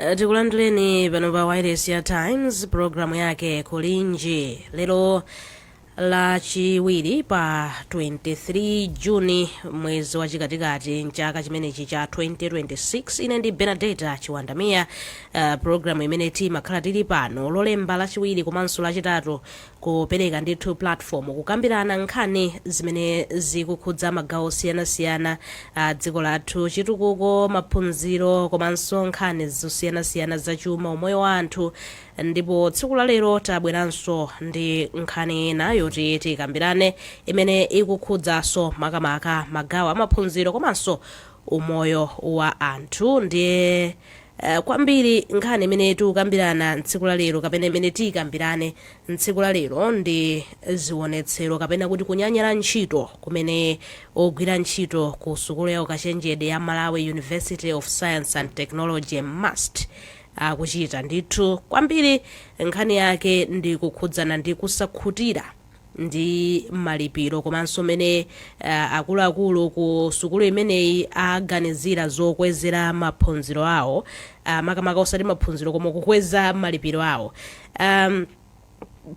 Tikulandireni pano pa wireless ya Times, programu yake Kulinji, lero Lachiwiri pa 23 Juni, mwezi wachikatikati mchaka chimenechi cha 2026. Ine ndi Benadeta Chiwandamiya. Programu imene timakhala tili pano Lolemba, Lachiwiri komanso Lachitatu kupereka ndithu platform kukambirana nkhani zimene zikukhudza magawo osiyanasiyana a dziko lathu, chitukuko, maphunziro komanso nkhani zosiyanasiyana zachuma, umoyo wa anthu. Ndipo tsiku la lero tabweranso ndi nkhani ina yoti tikambirane imene ikukhudzanso makamaka magawo amaphunziro komanso umoyo wa anthu. Ndiye kwambiri nkhani imene tikukambirana mtsiku la lero, kapena imene tikambirane mtsiku la lero, ndi zionetsero kapena kuti kunyanyala ntchito kumene ogwira ntchito ku sukulu ya ukachenjede ya Malawi University of Science and Technology, MUST, akuchita. Ndithu kwambiri nkhani yake ndi kukhudzana ndi kusakhutira ndi malipiro komanso mene akuluakulu ku sukulu imeneyi aganizira zokwezera maphunziro awo, makamaka osati maphunziro koma kukweza malipiro awo.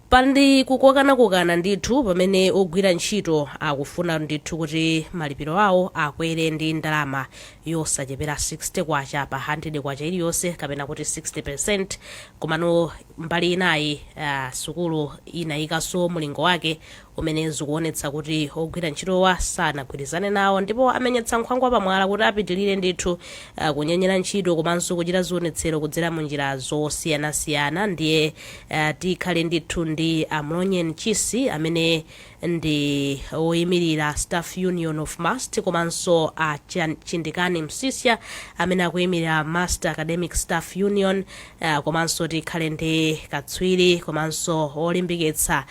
Pandi kukokanakokana ndithu pamene ogwira ntchito akufuna ndithu kuti malipiro awo akwere ndi ndalama yosachepera 60 kwacha pa 100 kwacha iliyonse, kapena kuti 60. Komano mbali inayi, sukulu inayikanso mulingo wake umene zikuonetsa kuti ogwira ntchitowa sanagwirizane nawo, ndipo amenyetsa nkhwangwa pamwala kuti apitilire ndithu kunyanyala ntchito komanso kuchita zionetsero kudzera mu njira zosiyanasiyana. Ndiye tikhale ndithu ndi Amlonyen Chisi amene ndi woyimirira Staff Union of MUST, komanso a Chindikani Msisya amene akuyimirira MUST Academic Staff Union, komanso tikhale ndi katswiri komanso wolimbikitsa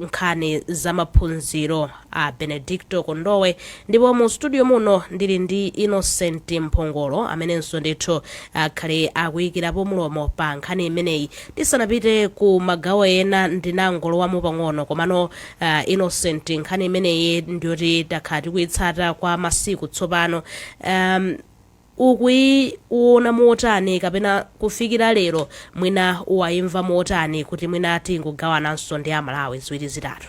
nkhani za maphunziro a Benedicto Kondowe. Ndipo mu studio muno ndili ndi Innocent Mphongolo amenenso ndithu akhale akuyikirapo mulomo pa nkhani imeneyi. Tisanapite ku magawo ena, ndinangolowamo pang'ono, komano Innocent, nkhani imeneyi ndiyoti takhala tikuyitsata kwa masiku tsopano. Ukuiona motani, kapena kufikira lero mwina wayimva motani, kuti mwina tingogawananso ndi Amalawi ziwiri zitatu?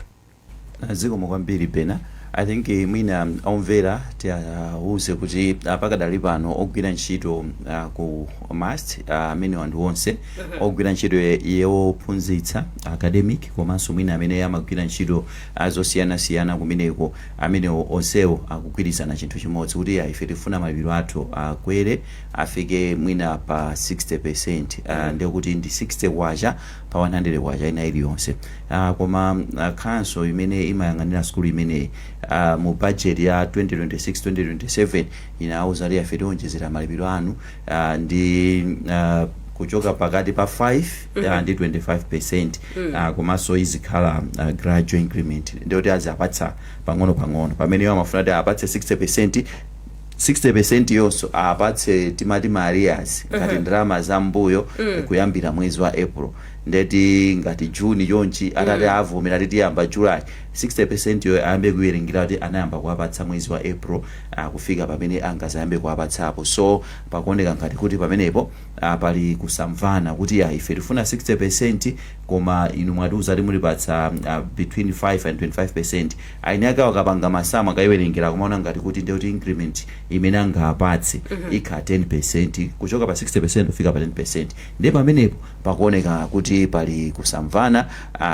Zikomo kwambiri, Bena. I think mwina omvera tiawuze kuti pakadali pano ogwira ntchito ku MUST, amene anthu onse ogwira ntchito yophunzitsa, academic, komanso mwina amene amagwira ntchito zosiyanasiyana kumeneko, amene onsewo akugwirizana chinthu chimodzi kuti ya, ife tifuna malipiro athu akwere afike mwina pa 60, ndiye kuti ndi 60 kwacha pa 100 kwacha ina iliyonse. Koma council imene imayang'anira sukulu imeneyi, mu budget ya 2026 2027 inawuza kuti ife tionjezera malipiro anu ndi kuchoka pakati pa 5 ndi 25, komanso izikhala gradual increment, ndiyoti azapatsa pang'ono pang'ono, pamene iwo amafuna kuti apatse 60. 60 yonso apatse timati ma arrears, ngati ndalama za mbuyo, kuyambira mwezi wa April, ndeti ngati Juni chonchi atati avomera titi tiyamba July, 60 yo ayambe kuwerengera kuti anayamba kuwapatsa mwezi wa April, kufika pamene angazayambe kuwapatsapo. So pakuoneka ngati kuti pamenepo pali kusamvana kuti ya, ife tifuna 60, koma inu mwatiuza kuti mulipatsa between 5 and 25. Aini ake akapanga masamu, akayiwerengera, kumaona ngati kuti ndekuti increment imene angapatse ikhala 10, kuchoka pa 60 kufika pa 10. Ndiye pamenepo pakuoneka kuti pali kusamvana,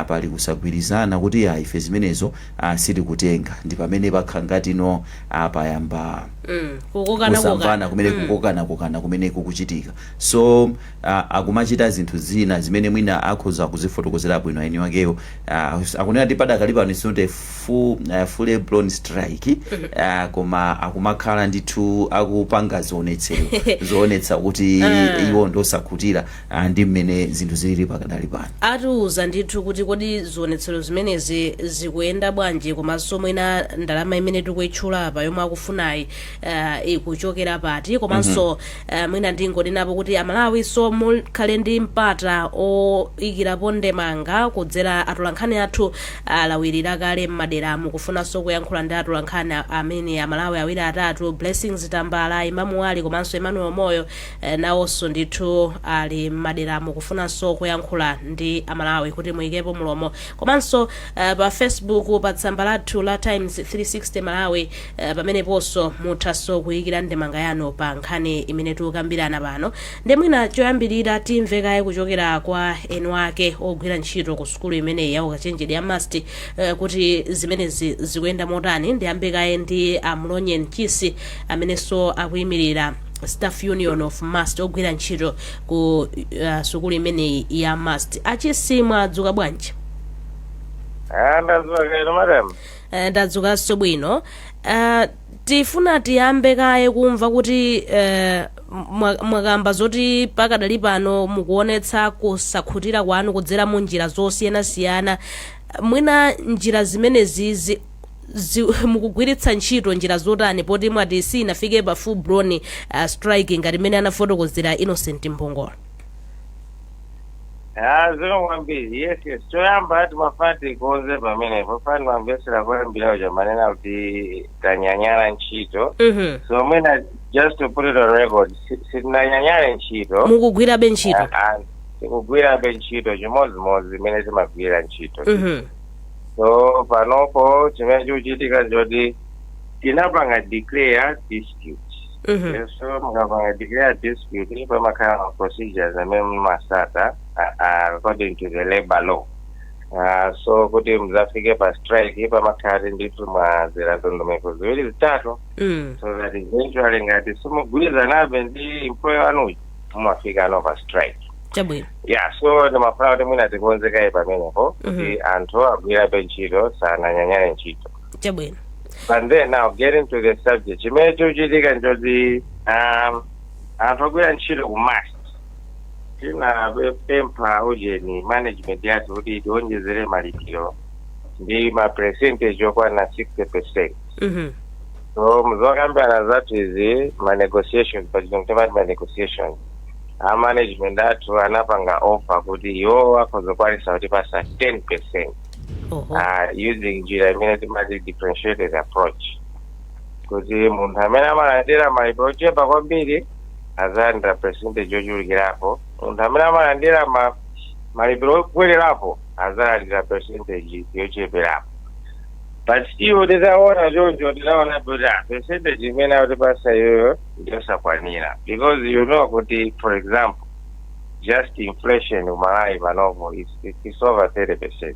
pali kusagwirizana kuti ya, ife zimenezo sitikutenga. Ndi pamene pakhala ngati no payamba kukokana. Kusamvana kumene, kukokana kokana kumene kukuchitika. So akumachita zinthu zina zimene mwina akhoza kuzifotokozera bwino aini wakeyo. Akunena kuti padakali pano it's not a fully blown strike, koma akumakhala ndithu akupanga zionetsero zoonetsa kuti iwo ndosakhutira ndi mmene zinthu zilili pakadali. Pakadali pano Atiuza ndithu kuti kodi zionetsero zimenezi zikuyenda bwanji, komanso mwina ndalama imene tikuyitchula apa yomwe akufunayi ikuchokera pati. Komanso mwina ndingonenapo kuti Amalawi so mukhale ndi mpata oyikirapo ndemanga kudzera atolankhani athu alawirira kale m'maderamu kufunanso kuyankhula ndi atolankhani amene Amalawi awiri atatu, Blessings Tambala, Imamu Ali komanso Emmanuel Moyo, nawonso ndithu ali m'maderamu kufunanso kuyankhula ndi Amalawi kuti muyikepo mulomo. Komanso pa Facebook, pa tsamba lathu la Times 360 Malawi, pameneponso muthanso kuyikira ndemanga yanu pa nkhani imene tikukambirana pano. Ndi mwina choyambirira timve kaye kuchokera kwa eni ake ogwira ntchito ku sukulu imeneyi ya ukachenjede ya MUST kuti zimenezi zikuyenda motani. Ndiyambe kaye ndi Amlonye Mchisi amenenso akuyimirira Staff Union of MUST, ogwira ntchito ku sukulu imeneyi ya MUST. Achisi, mwadzuka bwanji? Ah, ndadzuka kale, madam. Ndadzukanso bwino. Tifuna tiyambe kaye kumva kuti mwakamba zoti pakadali pano mukuonetsa kusakhutira kwanu kudzera mu njira zosiyanasiyana. Mwina njira zimenezi mukugwiritsa ntchito njira zotani, poti mwati sinafike pa full blown strike ngati mmene anafotokozera Innocent Mphongolo? Ah, zikomo kwambiri. Yes. Choyamba timafuna tikonze pamenepo. Fani mamvesera kuyambirawo chamanena kuti tanyanyala ntchito. So mwina just to put it on record, sitinanyanyale ntchito. Mukugwirabe ntchito? Ah, ah, tikugwirabe ntchito chimodzimodzi imene timagwira ntchito. So panopo chimene chikuchitika choti tinapanga declare dispute. So mukapanga declare dispute, pamakhala ma procedures amene mumasata according to the labor law. So kuti muzafike pa strike, pamakhala ndithu mwazera ndondomeko ziwiri zitatu, so that eventually ngati simugwirizanabe ndi employer wanuyo, mumafika no pa strike. Yeah, so ndimafuna kuti mwina tikonzekaye pamenepo kuti anthu agwirabe ntchito, sananyanyale ntchito. But then now getting to the subject, chimene chikuchitika nchoti anthu agwira ntchito ku MUST tinapempha ujeni management yathu kuti tionjezere malipiro ndi ma percentage okwana 60%. So muzokambirana zathu izi, ma negotiations, pachizungu timati ma negotiations, a management athu anapanga offer kuti iwo akhoza kukwanisa kutipasa 10% using njira imene timati differentiated approach, kuti munthu amene amalandira malipiro ochepa kwambiri azalandira percentage yochulukirapo, munthu amene amalandira malipiro okwererapo azalandira percentage yocheperapo. But still titaona choncho, tinaona kuti percentage imene akutipasa iyoyo ndiyosakwanira, because you know kuti, for example, just inflation kuMalawi panopo is over 30%.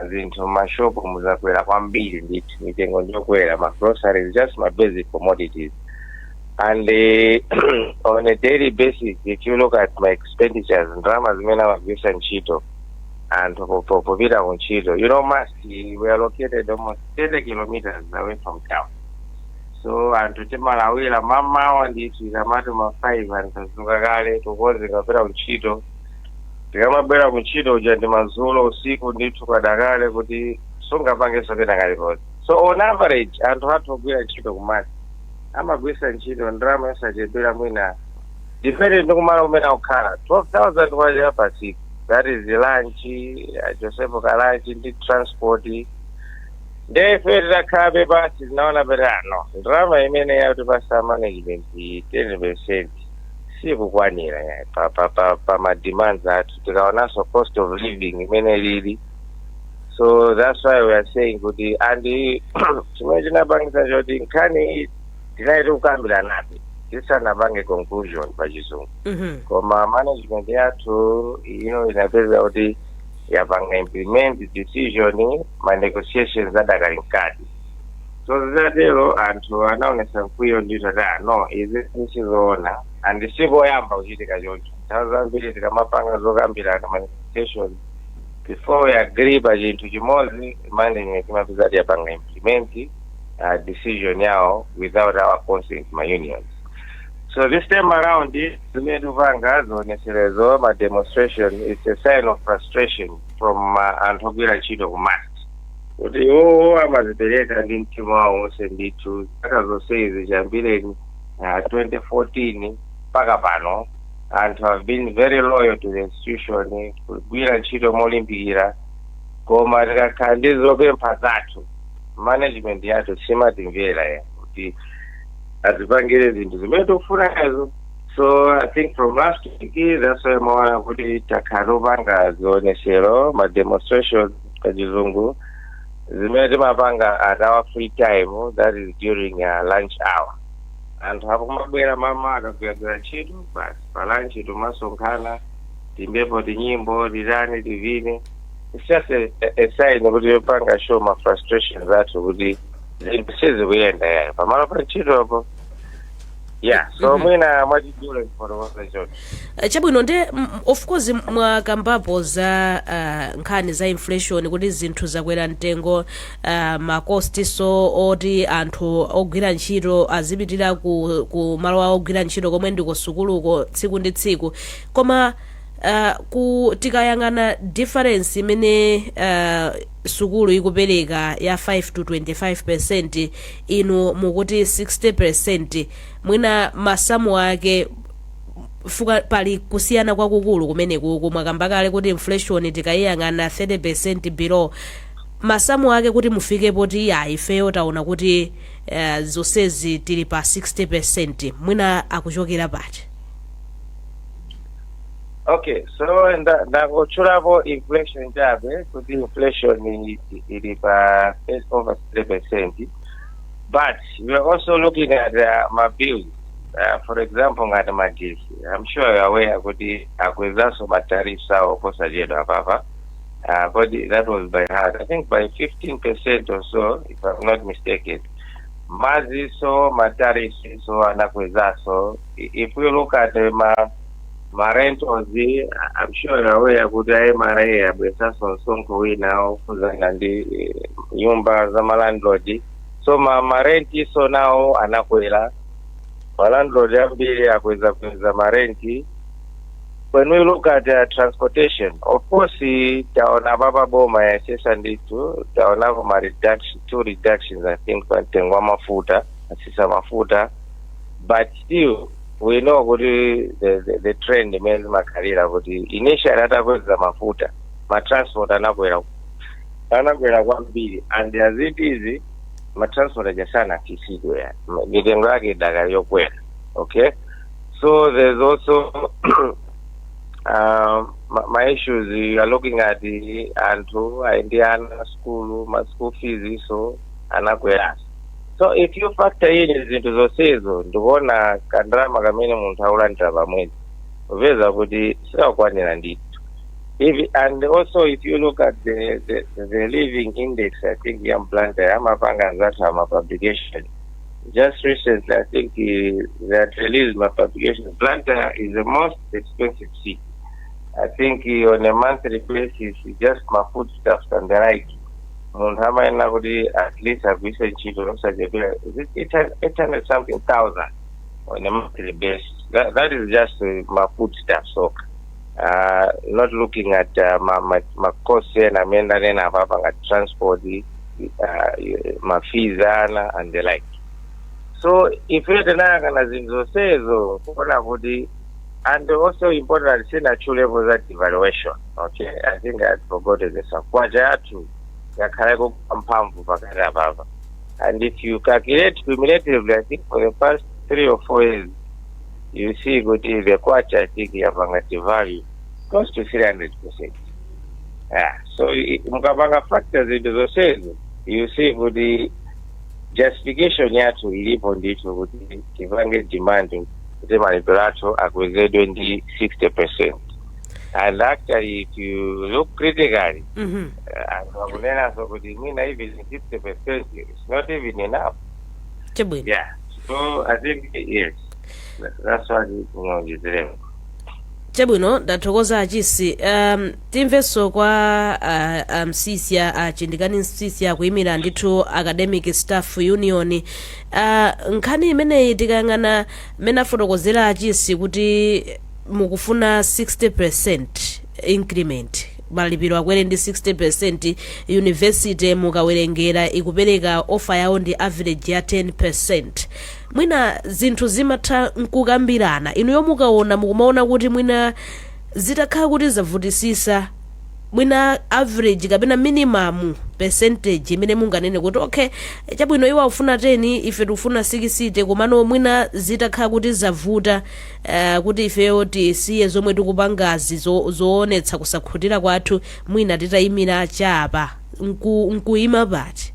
Zinthu mashopu muzakwera kwambiri ndithu, mitengo ndiyokwera, ma groceries, just ma basic commodities. And on a daily basis, if you look at my expenditures, ndalama zimene amagwisa ntchito anthu popita ku ntchito, MUST, we are located almost 30 kilometers away from town, so anthu timalawira mamawa ndithu, ikamati ma 5 anthu azuka kale, tukonzeka kupita ku ntchito. Tikamabwera ku ntchito uja ndi madzulo, usiku ndithu, kadakale kuti sungapangenso pena kalikonse. So on average anthu athu ogwira ntchito ku MUST amagwisa ntchito ndalama yosachepera mwina, depending ndi kumalo kumene akukhala, 12,000 kwacha pa tsiku. That is lunch, Joseph, ka lunch ndi transport. Ndefe titakhalabe pasi, tinaona kuti ano ndalama imene yakutipasa management, 10%, sikukwanira ya pa ma demands athu, tikaonanso cost of living imene lili. So that's why we are saying kuti, and chimene chinapangisa choti nkhani iyi tinali tikukambiranabe tisanapange conclusion pa chizungu, koma management yathu iyo inapeza kuti yapanga implement decision, ma negotiations adakali mkati. So zitatero anthu anaonesa mkwiyo ndithu ati, "Ah, no, izi sizoona." And sikoyamba kuchitika choncho. Nthawi zambiri tikamapanga zokambirana, ma negotiations, before we agree pa chinthu chimodzi, management imapeza kuti yapanga implement decision yawo without our consent, ma unions. So this time around, zimene tikupanga zioneserezo, ma demonstration, it's a sign of frustration from anthu ogwira ntchito ku MUST, kuti iwowo amazipereka ndi mtima wawo wonse ndithu zaka zonse izi chiyambireni 2014 mpaka pano. Anthu have been very loyal to the institution, kugwira ntchito molimbikira, koma tikakhala ndi zopempha zathu, management yathu simatimvera ya kuti atipangire zinthu zimene tikufunazo. So I think from last week, that's why maona kuti takhala topanga zionesero, ma demonstration pachizungu, zimene timapanga at our free time, that is during lunch hour. Anthu akumabwera mama akagwiragwira ntchito, basi, pa lunch timasonkhana, timbepo tinyimbo, titani, tivine. It's just a sign kuti yopanga show ma frustrations athu kuti zinthu sizikuyenda yayo pamalo pa ntchitopo. Yeah, so mwina mwachidule ndifotokoza choncho. Chabwino, nde of course mwakambapo za nkhani za inflation, kuti zinthu zakwera mtengo, ma cost so oti anthu ogwira ntchito azipitira ku malo awo ogwira ntchito komwe ndi ku sukuluko tsiku ndi tsiku. Koma ku tikayang'ana difference imene sukulu ikupereka ya 5 to 25%, inu mukuti 60%, mwina masamu ake fuka pali kusiyana kwakukulu kumeneku. Mwakamba kale kuti inflation tikayiyang'ana 30% below. Masamu ake kuti mufike poti ya ifeyo taona kuti zonsezi tili pa 60%, mwina akuchokera pati? Okay, so ndangotchulapo inflation chabe, kuti inflation ili pa over 3%, but we are also looking at ma bills, for example ngati magesi. I'm sure you're aware kuti akwezanso ma tariffs awo posachedwa apapa, but that was by heart, I think by 15% or so, if I'm not mistaken. Madzi so ma tariffs so anakwezanso. If we look at ma rentals, I'm sure you're aware kuti MRA abweresanso msonkho wina okhudzana ndi nyumba za ma landlord, so ma rent so nawo anakwera. Ma landlord ambiri akweza kweza ma rent. When we look at transportation, of course taona papa boma yasesa ndithu, taonako ma reduction, two reductions I think, pa mtengo wa mafuta, asisa mafuta, but still we know kuti the trend imene zimakhalira kuti initially atakweza mafuta, ma transport anakwera kwambiri, and as it is, ma transport aja sanafisidwe yani, mitengo yake idakali yokwera. Okay, so there's also ma issues you are looking at, the anthu ali ndi ana school, ma school fees so anakweraso. So if you factor in zinthu zonsezo, ndikuona kandalama kamene munthu akulandira pamwezi, upeza kuti sikakwanira ndithu. If, and also if you look at the living index, I think ya Blantyre amapanga anzathu ama publication just recently, I think they had released ma publication, Blantyre is the most expensive city. I think on a monthly basis, just ma foodstuffs and the like, munthu amayenera kuti at least agwiritse ntchito osachepera 800 something thousand on a monthly basis. That is just ma foodstuffs, so not looking at ma costs ena amene ndanena apapa ngati transport, ma fees ana and the like. So ife tinayang'ana zinthu zonsezo kuona kuti, and also important, sinatchulepo za devaluation. Okay, I think I had forgotten this. Kwacha yathu yakhala ikupa mphamvu pakati apapa, and if you calculate cumulatively, I think for the past 3 or 4 years, you see kuti the kwacha, I think, yapanga devalue close to 300%. Yeah, so mukapanga factors zinthu zonsezo, you see kuti justification yathu ilipo ndithu kuti tipange demand kuti malipiro athu akwezedwe ndi 60%. And actually, if you look critically, anthu akunenanso kuti mwina even 50% is not even enough. Chabwino. Yeah, so I think, yes, that's what ndinonjezereko. Chabwino, ndathokoza Achisi. Timvenso kwa Msisya, Chindikani Msisya, kuyimira ndithu Academic Staff Union. Nkhani imeneyi, tikayang'ana mmene afotokozera Achisi kuti mukufuna 60% increment, malipiro akwere ndi 60%, university mukawerengera ikupereka offer yawo ndi average ya 10%. Mwina zinthu zimatha nkukambirana. Inuyo mukaona, mukumaona kuti mwina zitakhala kuti zavutisisa, mwina average kapena minimum percentage imene munganene kuti, okay, chabwino, iwo akufuna 10, ife tikufuna 60, komano mwina zitakhala kuti zavuta, kuti ifeyo tisiye zomwe tikupangazi zoonetsa kusakhutira kwathu, mwina titayimira chapa nkuyima pati?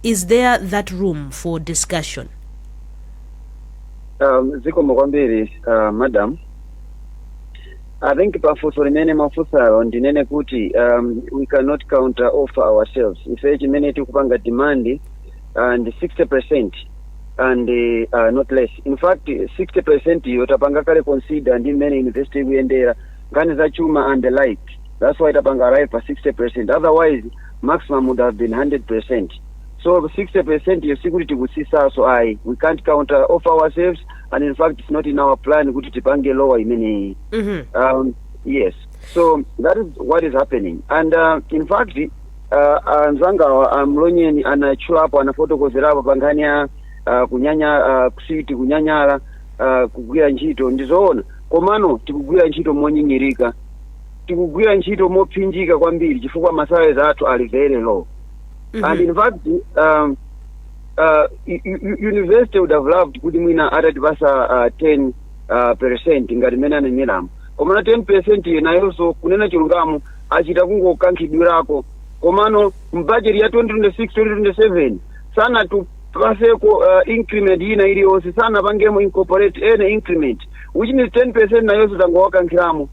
Is there that room for discussion? Zikomo kwambiri, madam. I think pafunso limene mafunsayo, ndinene kuti we cannot counter offer ourselves. Ife chimene tikupanga demand and 60% and not less. In fact, 60% iyo tapanga kale consider ndi mmene university ikuyendera, nkhani za chuma and the like. That's why tapanga arrive pa 60%. Otherwise, maximum would have been 100%. So 60% iyo sikuti tikusisaso, ayi. We can't counter offer ourselves, and in fact it's not in our plan kuti tipange lower imeneyi. Yes, so that is what is happening. And in fact, anzangawa amlonyeni anatchulapo, anafotokozerapo pa nkhani ya kunyanya, kusiti kunyanyala kugwira ntchito. Ndizoona, komano tikugwira ntchito monyinyirika, tikugwira ntchito mopsinjika kwambiri, chifukwa ma salaries athu ali very low. And in fact, university would have loved kuti mwina atatipasa 10 percent ngati mmene aneneramo, komano 10% iyo nayonso, kunena chilungamo, achita kungokankhidwirako. Komano mbudget ya 2026 2027 sanatupaseko increment ina iliyonse, sanapangemo incorporate any increment, which means 10% nayonso tangowakankhiramo.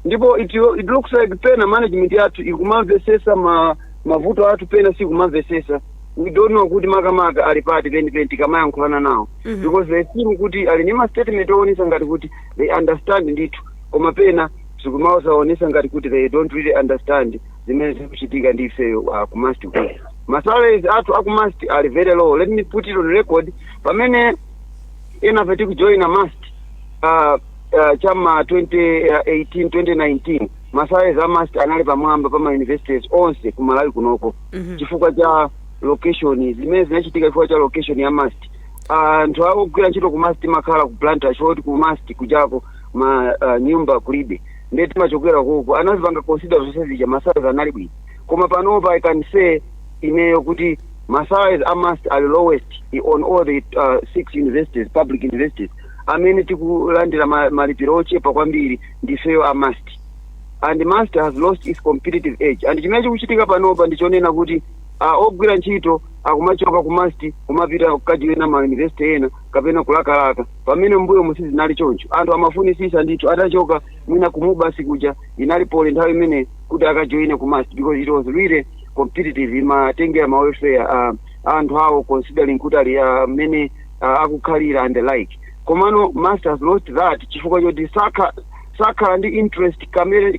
Ndipo it looks like pena management yathu ikumamvesesa mavuto athu, pena sikumamvesesa. We don't know kuti makamaka ali pati penipeni tikamayankhulana nawo, because they seem kuti ali ndi ma statement oonesa ngati kuti they understand ndithu, koma pena zikumawaonesa ngati kuti they don't really understand zimene zikuchitika ndi ifeyo ku MUST. Ma salaries athu aku MUST ali very low. Let me put it on record: pamene enafe tikujoina MUST chama 2018 2019, ma salaries a MUST anali pamwamba pa ma universities onse ku Malawi kunoko, chifukwa cha location zimene zinachitika, chifukwa cha location ya MUST. Anthu akugwira ntchito ku MUST makhala ku Blantyre, choti ku MUST kujako ma nyumba kulibe, ndiye timachokera kuko. Anazipanga consider zonse zija, ma salaries anali bwino. Koma panopa I can say ineyo kuti ma salaries a MUST are lowest on all the six universities, public universities. Amene tikulandira malipiro ochepa kwambiri ndifeyo a MUST, and MUST has lost its competitive edge. And chimene chikuchitika panopa ndichonena kuti ogwira ntchito akumachoka ku MUST kumapita kukajoina ma university ena kapena kulakalaka, pamene mbuyo musizinali choncho. Anthu amafunisisa ndithu atachoka mwina ku MUBAS kuja, inali pole nthawi imene kuti akajoine ku MUST, because it was really competitive, imatengera ma welfare anthu awo, considering kuti ali mmene akukhalira and the like. Komano MUST has lost that chifukwa choti sakhala ndi interest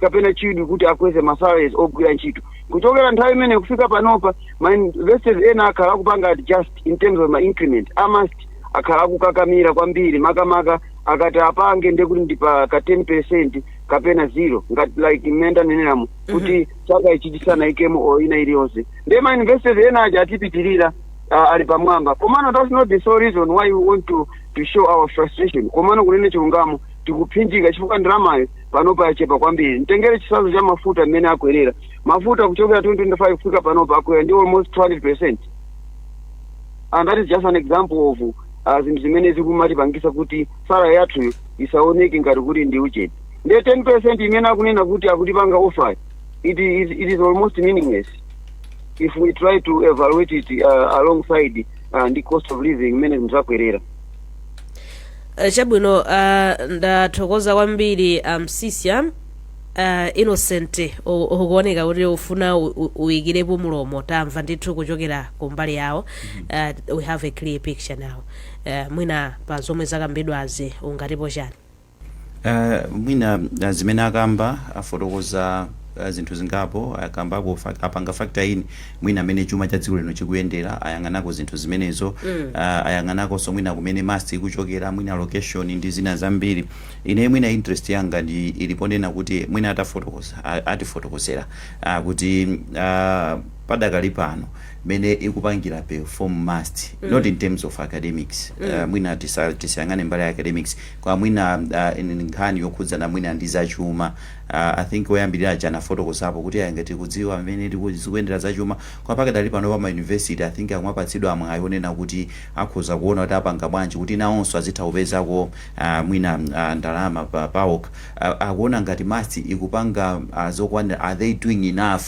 kapena chidwi kuti akweze ma salaries ogwira ntchito. Kuchokera nthawi imene kufika panopa, ma universities ena akhala akupanga adjust in terms of ma increment. A MUST akhala akukakamira kwambiri, makamaka akati apange ndekuti ndi pa ka 10% kapena zero, ngati like mmene ndaneneramo kuti chaka ichi chisanayikemo or ina iliyonse. Ndiye ma universities ena aja atipitirira, ali pamwamba. Komano that's not the sole reason why we want to show our frustration. Komano kunene chilungamo, tikuphinjika chifukwa ndalamayo panopa yachepa kwambiri. Mtengere chitsanzo cha mafuta, mmene akwerera mafuta kuchokera 2025 kufika panopa, akwera ndi almost 200%, and that is just an example of zinthu zimene zikumatipangisa kuti salary yathu isaoneke ngati kuti ndi uchete. Ndiye 10% imene akunena kuti akutipanga offer, it is almost meaningless if we try to evaluate it alongside ndi cost of living imene zinthu zakwerera. Chabwino, ndathokoza kwambiri, Msisya. Innocent, ukuoneka kuti ufuna uyikirepo mulomo. Tamva ndithu kuchokera kumbali yawo. We have a clear picture now. Mwina pa zomwe zakambidwazi ungatipo chani? Mwina zimene akamba, afotokoza zinthu zingapo. Akambako apanga factor in mwina amene chuma cha dziko lino chikuyendera, ayang'anako zinthu zimenezo. Ayang'anakonso mwina kumene MUST ikuchokera, mwina location ndi zina zambiri. Ine mwina interest yanga ndi iliponena kuti mwina atafotokoza, atifotokozera kuti padakali pano mene ikupangira perform MUST, not in terms of academics, mwina tisayang'ane mbali ya academics, kwa mwina nkhani yokhudzana mwina ndi zachuma. I think oyambirira aja anafotokozapo kuti aya tikudziwa mmene zikuyendera zachuma. Kwa pakadali pano pa ma university, I think akumapatsidwa amwayi onena kuti akhoza kuona kuti apanga bwanji kuti nawonso azitha kupezako mwina ndalama pawokha. Akuona ngati MUST ikupanga zokwanira? Are they doing enough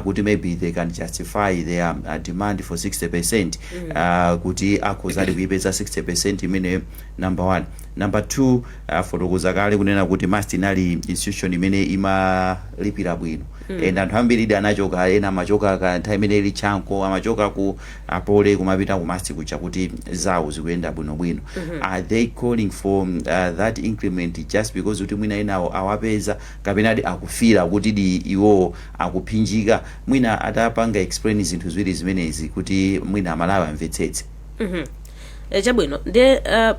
kuti maybe they can justify their demand for 60%, kuti akhozadi kuipeza 60% imene? Number one. Number two, fotokoza kale kunena kuti MUST inali institution imene imalipira bwino and anthu ambiri idi anachoka. Ena amachoka ka nthawi imene ili Chanco, amachoka ku a Poly kumapita ku MUST kuja kuti zawo zikuyenda bwinobwino. Are they calling for that increment just because kuti mwina enawo awapeza, kapena adi akufira kuti di iwowo akuphinjika? Mwina atapanga explain zinthu ziwiri zimenezi kuti mwina Amalawi amvetsetse. Chabwino, ndi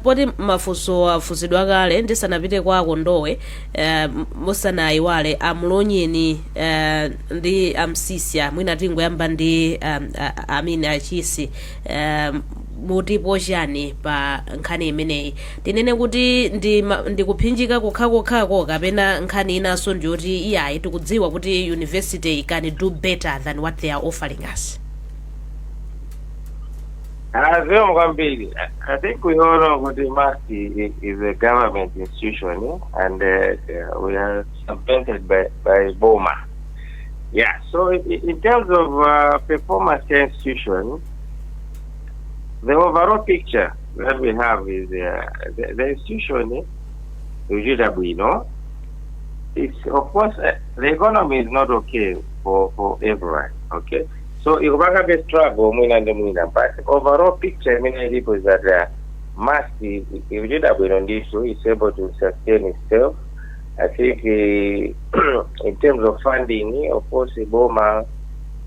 poti mafunso afunsidwa kale, ndisanapite kwa Akondowe, musanayiwale Amulonyeni ndi Amsisya, mwina tingoyamba ndi amene Achisi, mutipo chani pa nkhani imeneyi? Tinene kuti ndi kuphinjika kokhakokhako, kapena nkhani inanso ndiyoti iyayi, tikudziwa kuti university can do better than what they are offering us? Zikomo kwambiri. I think we all know kuti MUST is a government institution, yeah? And we are subvented by BOMA. Yeah, so in terms of performance institution, the overall picture that we have is the institution ikuchita bwino. It's of course the economy is not okay for everyone, okay? So ikupanga struggle mwina ndi mwina, but overall picture imene ilipo is that MUST ikuchita bwino ndithu, is able to sustain itself. I think in terms of funding, of course, BOMA,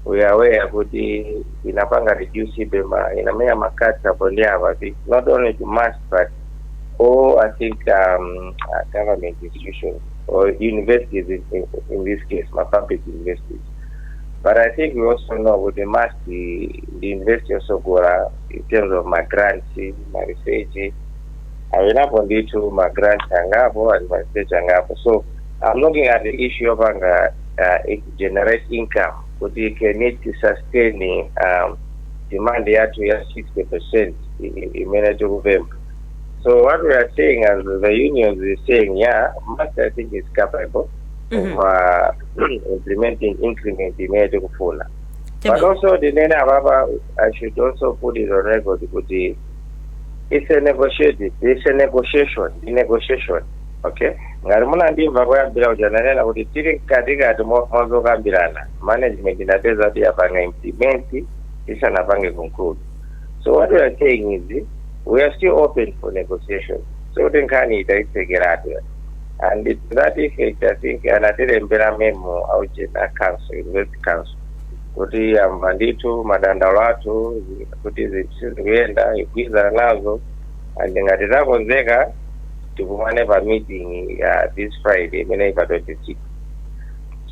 we are aware kuti inapanga reduce ma inamenya ma cuts apo ndi apo, I think not only to MUST but all, I think, government institutions or universities in this case, ma public universities. But I think we also know with the MUST, the university also go in terms of ma grants, ma research, awinapo ndithu ma grants angapo and ma research angapo. So I'm looking at the issue of generate income kuti can it sustain demand yathu ya 60% imene tikupempha. So what we are saying as the unions is saying, yeah, MUST, I think, is capable of implementing increment imene tikufuna. But also ndinene apapa, I should also put it on record kuti it's a negotiation, the negotiation, okay? Ngati munandimva koyambira kuti ananena kuti tili mkatikati mwazokambirana, management inapeza kuti yapanga implement isanapange conclude. So what we are saying is we are still open for negotiation, so kuti nkhani itaitsekeratu. And to that effect, I think anatilembera memo auchena council, university council, kuti amva ndithu madandaulo athu kuti zinthu sizikuyenda, igwirizana nazo, and ngati takonzeka tikumane pa meeting ya this Friday imene pa 26.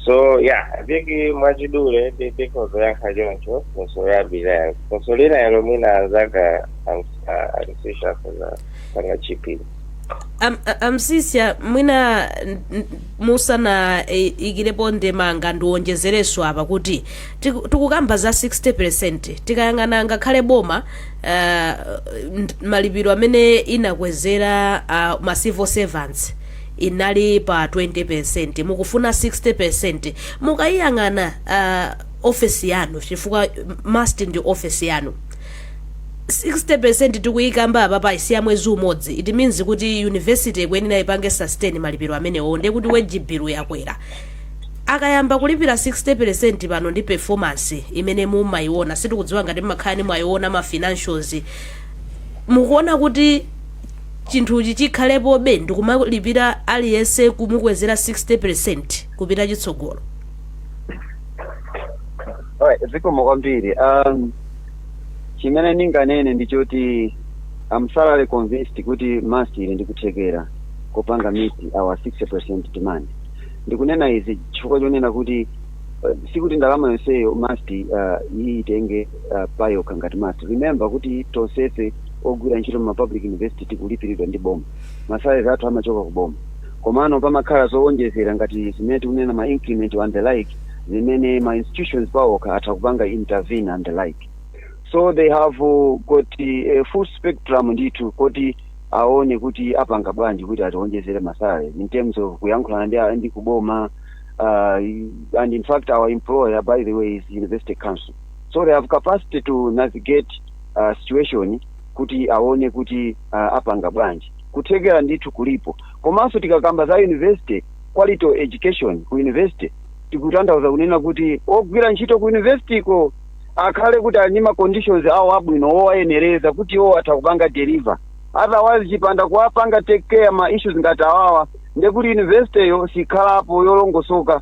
So yeah, I think mwachidule ndikhozoyankha choncho funso yambira. Funso lina ilo mwina anzanga Amsisha panga chipini. Amsisya, mwina musana ikirepo ndemanga, ndiwonjezereso apa kuti tikukamba za 60. Tikayang'ana ngakhale boma, malipiro amene inakwezera ma civil servants inali pa 20, mukufuna 60. Mukayiyang'ana ofesi yanu, chifukwa MUST ndi ofesi yanu, 60% tikuyikamba apa pa isiya mwezi umodzi, it means kuti university ikuyenera ipange sustain malipiro amenewo. Ndiye kuti wage bill yakwera. Akayamba kulipira 60% pano ndi performance imene mumayiona, sitikudziwa ngati mmakhala ni mwayiona ma financials, mukuona kuti Chinthuchi chikhalepobe ndikumalipira aliyense kumukwezera 60% kupita chitsogolo? Alright, zikomo kwambiri. Chimene ndinganene ndichoti I'm thoroughly convinced kuti MUST ili ndikuthekera kopanga meet our 60% demand. Ndikunena izi chifukwa chonena kuti sikuti ndalama yonseyo MUST iyitenge payokha ngati MUST. Remember kuti tonsefe ogwira ntchito ma public university tikulipiridwa ndi boma, ma salary athu amachoka ku boma, komano pamakhala zowonjezera ngati zimene tikunena ma increment and the like, zimene ma institutions pawokha atha kupanga intervene and the like. So they have got a full spectrum ndithu kuti aone kuti apanga bwanji kuti atiwonjezere ma salary in terms of kuyankhulana ndi kuboma, and in fact our employer, by the way, is University Council, so they have capacity to navigate situation kuti aone kuti apanga bwanji. Kuthekera ndithu kulipo. Komanso tikakamba za university, quality of education ku university, tikutanthauza kunena kuti ogwira ntchito ku university ko akhale kuti ali ndi ma conditions awo abwino owayenereza kuti iwo atha kupanga deliver. Otherwise, chipanda kuwapanga take care ma issues ngati awawa, ndekuti university yo sikhalapo yolongosoka,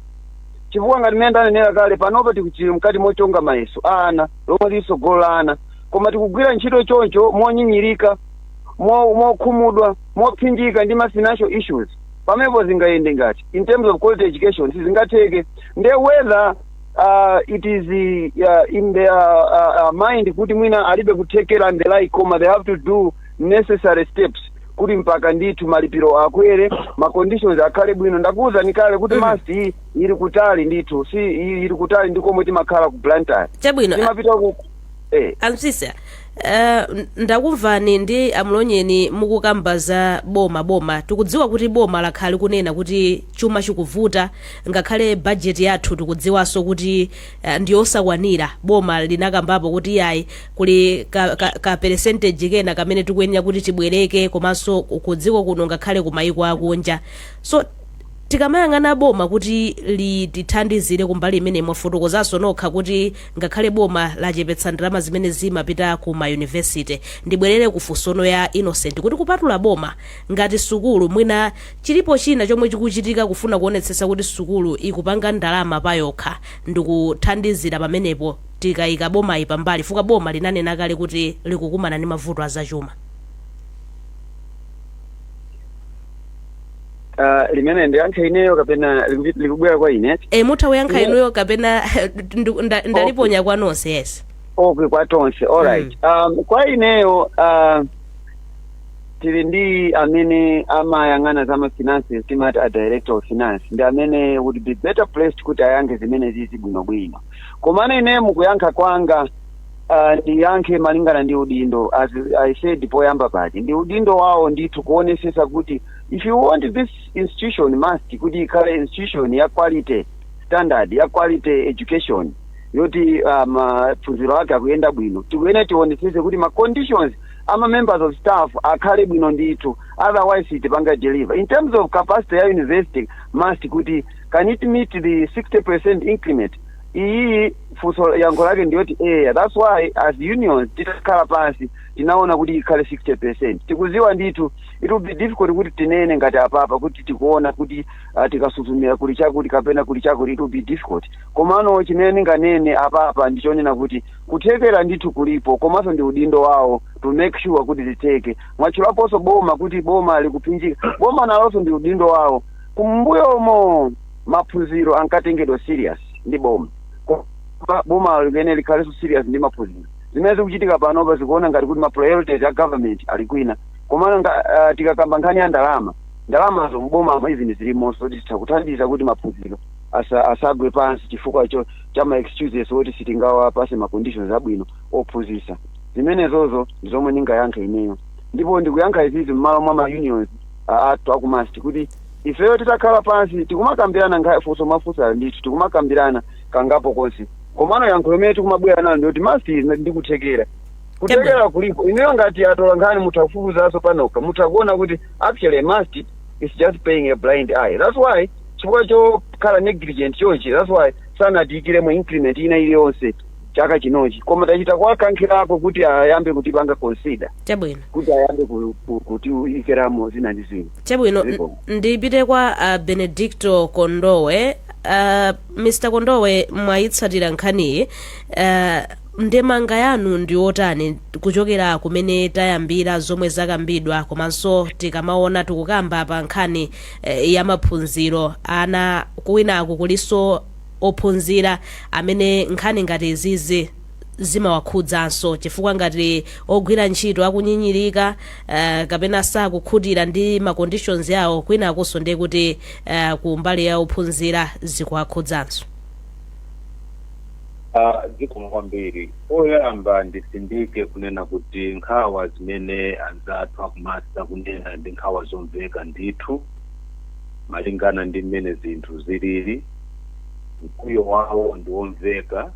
chifukwa ngati mmene ndanenera kale, panopa tikuchili mkati mochonga mayeso a ana lomwe liso la ana, koma tikugwira ntchito choncho monyinyirika, mokhumudwa, mopsinjika ndi ma financial issues. Pamenepo zingayende ngati in terms of quality education? Sizingatheke. Nde whether it is in their mind kuti mwina alibe kuthekera and the like, koma they have to do necessary steps kuti mpaka ndithu malipiro akwere, ma conditions akhale bwino. Ndakuwuzani kale kuti MUST iyi ili kutali ndithu, si ili kutali ndi komwe timakhala ku Blantyre. Chabwino. Timapita ku Amsisa, ndakumvani ndi amulonyeni mukukamba za boma. Boma, tikudziwa kuti boma lakhala likunena kuti chuma chikuvuta, ngakhale bajeti yathu tikudziwanso kuti ndiyosakwanira. Boma linakambapo kuti yayi, kuli ka percentage kena kamene tikuyenera kuti tibwereke, komanso ku dziko kuno ngakhale ku mayiko akunja. So tikamayang'ana boma kuti litithandizire kumbali imene mwafotokozanso nokha kuti ngakhale boma lachepetsa ndalama zimene zimapita ku mayunivesity, ndibwerere ku funsono ya Innocent kuti kupatula boma, ngati sukulu, mwina chilipo china chomwe chikuchitika kufuna kuonetsetsa kuti sukulu ikupanga ndalama payokha ndikuthandizira pamenepo, tikayika bomayi pambali, fuka boma linanena kale kuti likukumana ndi mavuto azachuma? Limene ndiyankhe ineyo kapena likubwera kwa ine? E, mutha kuyankha inuyo kapena ndaliponya kwa nonse, yes. Okay, kwa tonse, alright. Kwa ineyo, tili ndi amene amayang'ana za ma finances, timati a director of finance, ndi amene would be better placed kuti ayankhe zimene zizi bwinobwino. Komano ine mukuyankha kwanga, ndiyankhe malingana ndi udindo. As I said poyamba paja, ndi udindo wawo ndithu kuonesesa kuti if you want this institution MUST kuti ikhale institution ya quality standard, ya quality education, yoti maphunziro ake akuyenda bwino, tikuyenera tionesese kuti ma conditions ama members of staff akhale bwino ndithu, otherwise sitipanga deliver. In terms of capacity ya university MUST kuti can it meet the 60% increment, iyi funso yankho lake ndiyoti eya. That's why as unions titakhala pansi tinaona kuti ikhale 60%. Tikuziwa ndithu it will be difficult kuti tinene ngati apapa kuti tikuona kuti tikasuzumira kuli chakuti kapena kuli chakuti, it will be difficult. Komano chimene ndinganene apapa ndichonena kuti kuthekera ndithu kulipo, komanso ndi udindo wawo to make sure kuti zitheke. Mwatchulaponso boma kuti boma likuphinjika, boma nalonso ndi udindo wawo. Kumbuyomo maphunziro ankatengedwa serious ndi boma. Koma boma limene likhalenso serious ndi maphunziro. Zimene zikuchitika panopa zikuona ngati kuti ma priorities a government ali kwina. Komano tikakamba nkhani ya ndalama, ndalamazo mboma even zilimonso kuti zitha kuthandiza kuti maphunziro asagwe pansi chifukwa cha ma excuses oti sitingawapase ma conditions abwino ophunzitsa. Zimenezozo ndi zomwe ndingayankhe ineyo, ndipo ndikuyankha izizi m'malo mwa ma unions athu aku MUST, kuti ifeyo titakhala pansi tikumakambirana funso mafunso ndithu tikumakambirana kangapo konse, komano yankho limene tikumabwera nalo ndiyoti MUST ndikuthekera, kuthekera kulipo. Ineyo ngati atola nkhani mutha kufufuzaso panokha, mutha kuona kuti actually MUST is just paying a blind eye. That's why, chifukwa chokhala negligent chonchi, that's why sanatiyikiremo increment ina iliyonse. Chaka chinochi, koma tachita kwakankhirako kuti ayambe kutipanga consider, kuti ayambe kutiikiramo zina ndi zina. Chabwino. Ziko. Ndipite kwa Benedicto Kondowe. Mr Kondowe, mwayitsatira nkhaniyi. Ndemanga yanu ndi otani kuchokera kumene tayambira, zomwe zakambidwa, komanso tikamaona tikukamba pa nkhani ya maphunziro ana, kuwinaku kulinso ophunzira amene nkhani ngati izizi zimawakhudzanso, chifukwa ngati ogwira ntchito akunyinyirika kapena sakukhutira ndi ma conditions yawo, kwinakunso ndiye kuti ku mbali ya ophunzira zikuwakhudzanso? Zikomo kwambiri. Poyamba ndisindike kunena kuti nkhawa zimene anzathu aku MUST akunena ndi nkhawa zomveka ndithu, malingana ndi mmene zinthu zilili. Mkwiyo wawo ndi womveka,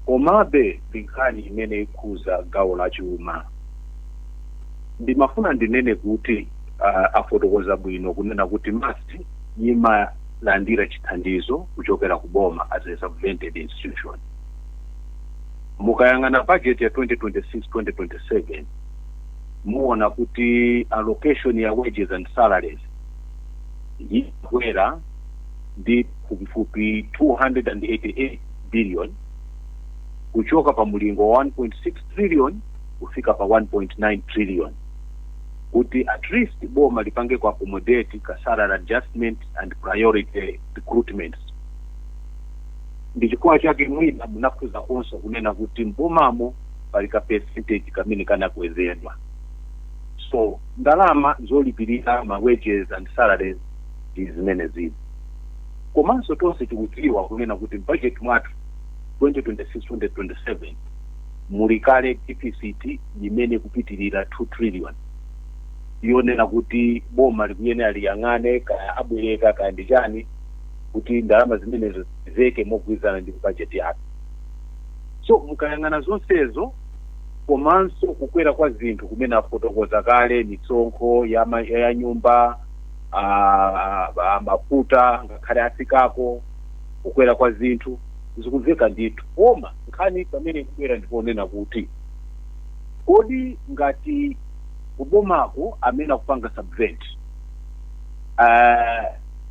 komabe ndi nkhani imene ikhuza gawo la chuma. Ndimafuna ndinene kuti afotokoza bwino kunena kuti MUST imalandira chithandizo kuchokera ku boma as a subvented institution. Mukayang'ana budget ya 2026-2027, muona kuti allocation ya wages and salaries ikwera ndi pafupifupi 288 billion, kuchoka pa mulingo wa 1.6 trillion kufika pa 1.9 trillion, kuti at least boma lipange ku accommodate ka salary adjustment and priority recruitments. Ndi chifukwa chake mwina munakhuza konso kunena kuti mbomamo pali ka percentage kamene kanakwezedwa. So ndalama zolipirira ma wages and salaries ndi zimene zili. Komanso tonse tikudziwa kunena kuti budget mwathu 2026-2027 muli kale deficit imene kupitirira 2 trillion, yonena kuti boma likuyenera liyang'ane kaya abwereka kaya ndi chani, kuti ndalama zimenezo ziveke mogwirizana ndi budget yake. So mukayang'ana zonsezo, komanso kukwera kwa zinthu kumene afotokoza kale, misonkho ya nyumba, mafuta ngakhale asikako, kukwera kwa zinthu zikumveka ndithu. Koma nkhani pamene ikubwera ndiponena kuti kodi ngati kubomako amene akupanga subvent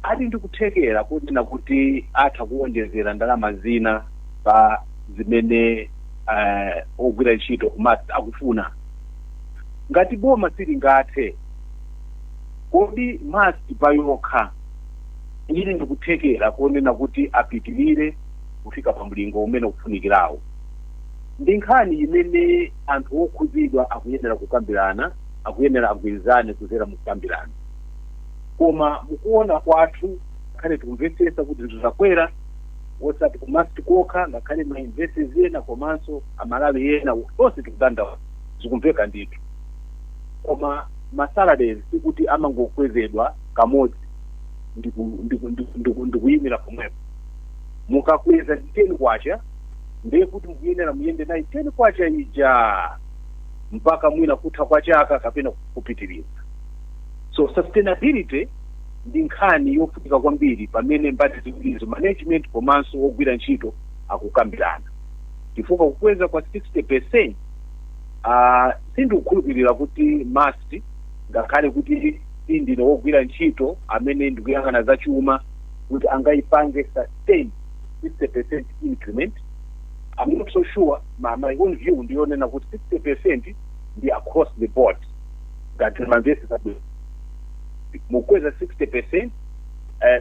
ali ndi kuthekera kunena kuti atha kuwonjezera ndalama zina pa zimene ogwira ntchito ku MUST akufuna? Ngati boma silingathe, kodi MUST payokha ili ndikuthekera kunena kuti apitirire kufika pa mlingo umene ukufunikirawo? Ndi nkhani imene anthu okhuzidwa akuyenera kukambirana, akuyenera agwirizane kuzera mukukambirana. Koma mukuona kwathu, ngakhale tikumvetsetsa kuti zinthu zakwera, osati ku MUST kokha, ngakhale ma universities ena komanso Amalawi ena tonse tikudandaula, zikumveka ndithu. Koma ma salaries sikuti amangokwezedwa kamodzi ndikuyimira pomwepo. Mukakweza ndi 10 kwacha, ndiye kuti mukuyenera muyende nayi 10 kwacha ija mpaka mwina kutha kwa chaka kapena kupitiriza. So sustainability ndi nkhani yofunika kwambiri pamene mbali ziwirizo, management komanso ogwira ntchito, akukambirana, chifukwa kukweza kwa 60%, sindikukhulupirira kuti MUST, ngakhale kuti sindine wogwira ntchito amene ndikuyang'ana zachuma, kuti angayipange sustain 60% increment. I'm not so sure. My own view ndiyonena kuti 60% ndi across the board. Ngati mamvesesa bwino, mukweza 60%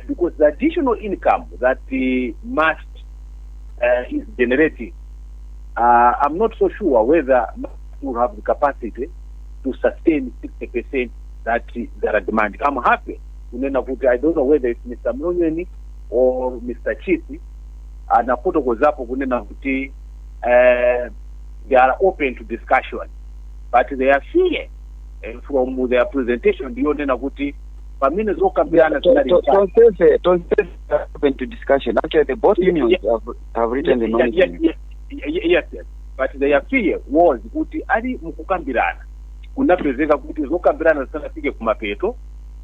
because the additional income that the MUST is generating, I'm not so sure whether MUST will have the capacity to sustain 60% that they are demanding. I'm happy kunena kuti, I don't know whether it's Mr. Mlonyeni or Mr. Chisi, anafotokozapo kunena kuti they are open to discussion, but their fear from their presentation ndiyonena kuti pamene zokambirana zinali Tonsefe are open to discussion. Actually, the both unions have written the management. Yes, but their fear was kuti ali mukukambirana kunapezeka kuti zokambirana zisanafike kumapeto,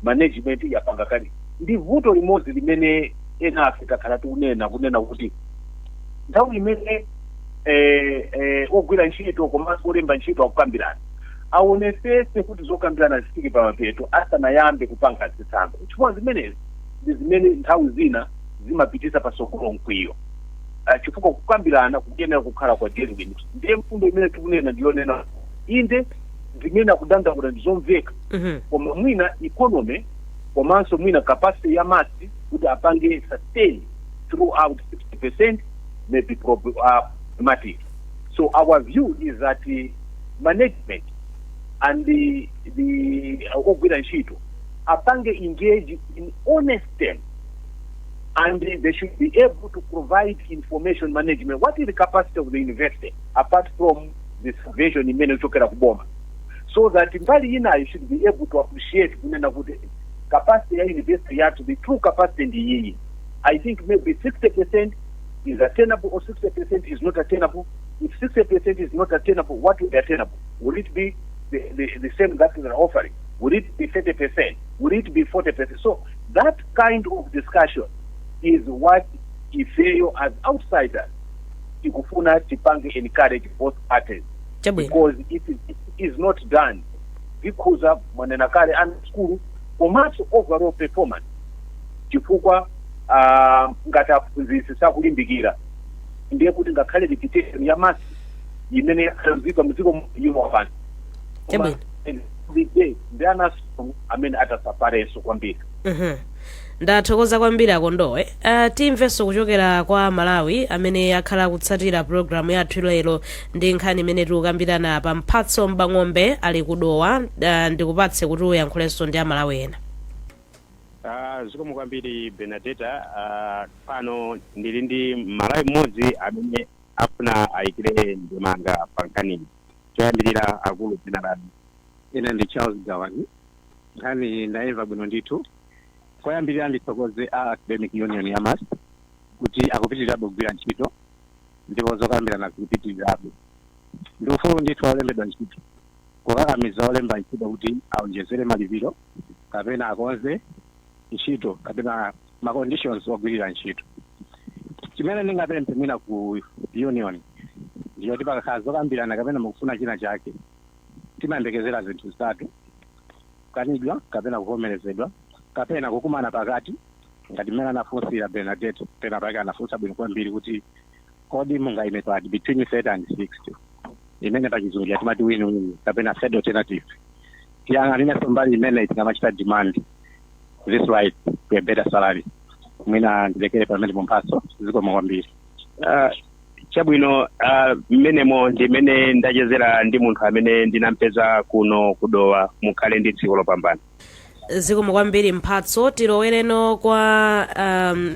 management yapanga kale. Ndi vuto limodzi limene ena afe takhala tikunena kunena kuti Nthawi imene ogwira ntchito komanso olemba ntchito akukambirana, aonesese kuti zokambirana zifike pamapeto asanayambe kupanga zisankho, chifukwa zimenezi ndi zimene nthawi zina zimapitisa pasogolo mkwiyo, chifukwa kukambirana kukuyenera kukhala kwa genuine. Ndiye mfundo imene tikunena ndiyonena inde, zimene akudandaula ndizomveka, koma mwina economy komanso mwina capacity ya MUST kuti apange sustain throughout 60% may be problematic. So our view is that the management and the ogwira ntchito apange engage in honest terms, and they should be able to provide information management. What is the capacity of the university apart from the subvention imene ichokera kuboma? So that mbali inayo should be able to appreciate kunena kuti capacity ya university yathu, the true capacity ndi iyi. I think maybe 60% is attainable or 60% is not attainable. If 60% is not attainable, what will be attainable? Will it be the same that they are offering? Will it be 30%? Will it be 40%? So that kind of discussion is what ifeyo as outsiders tikufuna tipange encourage both parties, because if it is not done, zikhuza mwanena kale ana skulu komanso overall performance, chifukwa ngati aphunzitsi sakulimbikira, ndiye kuti ngakhale reputation ya MUST imene yakhazikika mdziko iwo pansi. Ndi ana skulu amene atasafarenso kwambiri. Ndathokoza kwambiri, Akondowe. Timvenso kuchokera kwa Malawi amene akhala akutsatira programu yathu lero ndi nkhani imene tikukambirana pa. Mphatso Mbang'ombe ali kudowa. Ndikupatse kuti uyankhulenso ndi Amalawi ena. Zikomo kwambiri, Benadeta. Pano ndili ndi Malawi mmodzi amene afuna ayikire ndemanga pa nkhaniyi. Choyambirira, akulu, dzina lanu? Ine ndi Charles Gawani. Nkhani ndayimva bwino ndithu. Koyambirira ndithokoze a Academic Union ya MUST kuti akupitirirabe kugwira ntchito ndipo zokambirana zikupitirirabe. Ndi ufulu ndithu olembedwa ntchito kukakamiza olemba ntchito kuti aonjezere malipiro kapena akonze ntchito kapena ma conditions ogwirira ntchito. Chimene ndingapemphe mwina ku union ndiyoti pakakhala zokambirana kapena mukufuna china chake, timayembekezera zinthu zitatu: kukanidwa kapena kuvomerezedwa kapena kukumana pakati, ngati mmene anafunsira Bernadette. Pena pake anafunsa bwino kwambiri kuti kodi mungayime pati between 30 and 60, imene pachizungu yatimati win-win kapena third alternative. Tiyang'anirenso mbali imene tikamachita demand this right to a better salary. Mwina ndilekere pamene, Mphatso. Zikomo kwambiri. Chabwino, mmenemo ndimene ndachezera ndi munthu amene ndinampeza kuno kudowa. Mukhale ndi tsiku lopambana. Zikomo kwambiri, Mphatso. Tilowereno kwa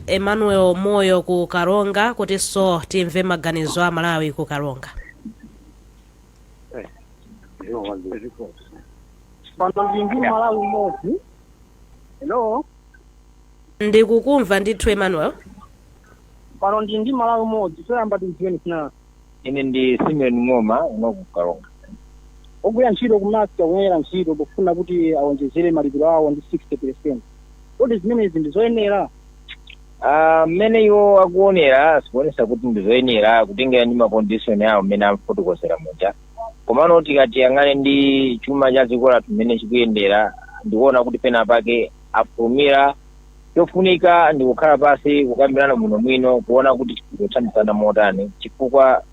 Emmanuel Moyo ku Karonga kutinso timve maganizo a Malawi ku Karonga. Pano ndi ndi Malawi mmodzi. Hello? Ndikukumva ndithu, Emmanuel. Pano ndi Malawi mmodzi. Choyamba tidziweni dzina. Ine ndi Simeon Ng'oma uno ku Karonga. Ogwira ntchito ku MUST akumenyera ntchito pofuna kuti awonjezere malipiro awo ndi 60%. Kodi zimenezi ndi zoyenera? Mmene iwo akuonera zikuonesa kuti ndizoyenera kutengera ndi ma condition awo mmene afotokozera muja. Komano tikatiyang'ane ndi chuma cha dziko lathu mmene chikuyendera, ndikuona kuti pena pake afulumira. Chofunika ndi kukhala pasi, kukambirana bwinobwino, kuona kuti tikuthandizana motani, chifukwa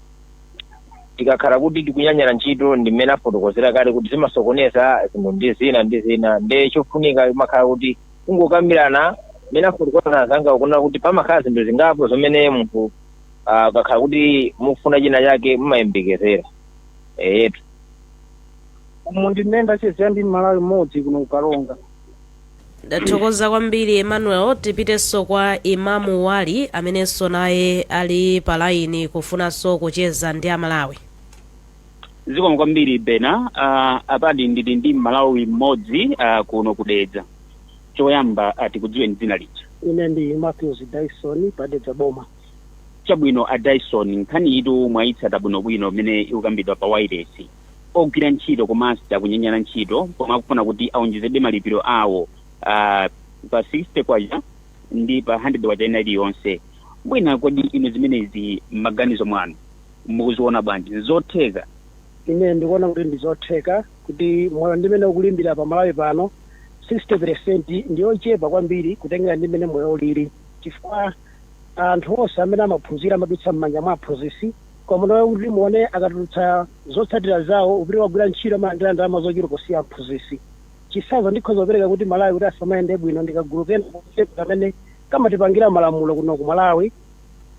tikakhala kuti tikunyanyala ntchito, ndi mmene afotokozera kale kuti zimasokoneza zinthu ndi zina ndi zina. Nde chofunika imakhala kuti kungokambirana mmene afotokozera anzanga, kuona kuti pamakhala zinthu zingapo zimene munthu akakhala kuti mufuna china chake mumayembekezera eyetu. Umu ndimene ndachezera ndi Malawi mmodzi kuno ku Karonga. Ndathokoza kwambiri, Emmanuel. Tipitenso kwa Imamu Wali amenenso naye ali pa laini kufunanso kucheza ndi Amalawi. Zikomo kwambiri, Bena. Apadi ndili ndi Malawi mmodzi kuno kudedza. Choyamba, tikudziweni dzina lija. Ine ndi Matthews Dyson, padedza boma. Chabwino, a Dyson, nkhani itu mwayitsata bwinobwino mmene ikukambidwa pa wireless. Ogwira ntchito komanso akunyanyala ntchito koma akufuna kuti aonjezedwe malipiro awo pa 60 kwacha ndi pa 100 kwacha ina iliyonse. Mwina kodi inu zimenezi m'maganizo mwanu mukuziona bwanji? Nzotheka? Ine ndikuona kuti ndizotheka, kuti moyo ndimene ukulimbira pa Malawi pano, 60% ndiyochepa kwambiri kutengera ndi mmene moyo ulili, chifukwa anthu onse amene amaphunzira amadutsa m'manja mwa aphunzitsi. Koma nawe kuti muone akatulutsa zotsatira zawo, upite wagwira ntchito, amalandira ndalama zochuluka kusiya aphunzitsi. Chitsanzo ndikhoza kupereka kuti Malawi kuti asamayende bwino, ndikagulu kena kamene kamatipangira malamulo kuno ku Malawi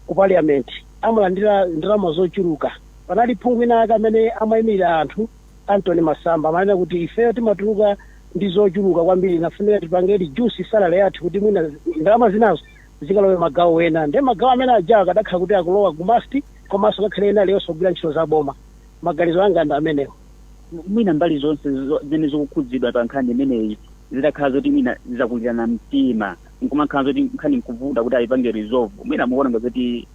ku parliament, amalandira ndalama zochuluka. Panali phungu ina ake amene amayimirira anthu, Anthony Masamba, amanena kuti ifeyo timatuluka ndi zochuluka kwambiri, nafunika tipange reduce salary yathu kuti mwina ndalama zinazo zikalowe magawo ena. Ndiye magawo amene ajawo akadakhala kuti akulowa ku MUST, komanso ngakhale ena aliyonse kugwira ntchito za boma. Maganizo anga ndi amenewo. Mwina mbali zonse zimene zikukhudzidwa pa nkhani imeneyi zitakhala zoti mwina zakulirana mtima, nkumakhala zoti nkhani nkuvuta kuti ayipange resolve, mwina mukuona ngati